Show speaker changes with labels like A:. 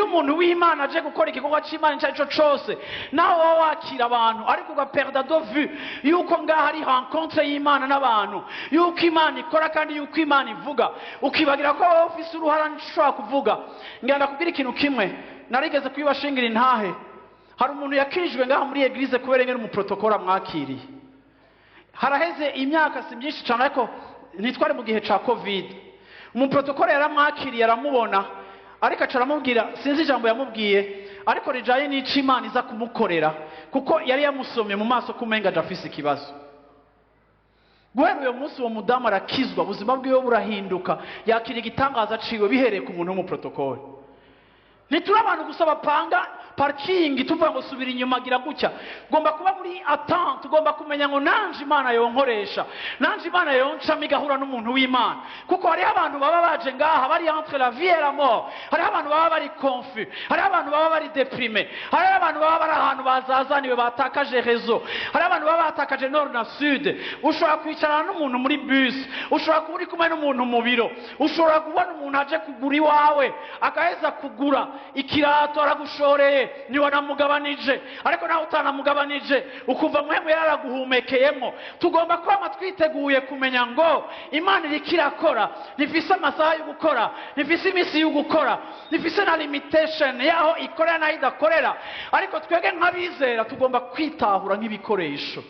A: Iyo umuntu w'Imana aje gukora igikorwa c'Imana icyo ari cyo cose, naho waba wakira abantu ariko ugaperda de vue yuko ngaha ari rencontre y'Imana n'abantu, yuko Imana ikora kandi yuko Imana ivuga, ukibagira ko wowe ufise uruhara ntushobora kuvuga. Ngira ndakubwira ikintu kimwe narigeze kubibashingira intahe. Hari umuntu yakirijwe ngaha muri église kubera ingene umuprotokole amwakiriye. Haraheze imyaka si myinshi cyane, ariko ntitwari mu gihe ca Covid. Umuprotokole yaramwakiriye, aramubona, ariko aca aramubwira, sinzi ijambo yamubwiye, ariko rijanye n'ico Imana iza kumukorera, kuko yari yamusomye mu maso ko umenga aje afise ikibazo. Guhera uyo munsi uwo mudamu arakizwa, ubuzima bwiwe burahinduka, yakira igitangaza ciwe bihereye ku muntu w'umuprotokole. Ntituri abantu gusa bapanga parking tuvuga ngo subira inyuma, gira gutya. Ugomba kuba muri attente, ugomba kumenya ngo nanje Imana yonkoresha, nanje Imana yoncamo igahura n'umuntu w'Imana, kuko hariho abantu baba baje ngaha bari entre la vie et la mort, hariho abantu baba bari confus, hariho abantu baba bari déprimé, hariho abantu baba bari ahantu bazazaniwe, batakaje réseau, hariho abantu baba batakaje nord na sud. Ushobora kwicarana n'umuntu muri bus, ushobora kuba uri kumwe n'umuntu mu biro, ushobora kubona umuntu aje kugura iwawe, agaheza kugura ikirato aragushoreye, ntiwanamugabanije, ariko nawe utanamugabanije ukumva Mpwemu yaraguhumekeyemo. Tugomba kwama twiteguye kumenya ngo Imana iriko irakora. Ntifise amasaha yo gukora, ntifise iminsi yo gukora, ntifise na limitation yaho ikorera n'aho idakorera, ariko twebwe nk'abizera tugomba kwitahura nk'ibikoresho.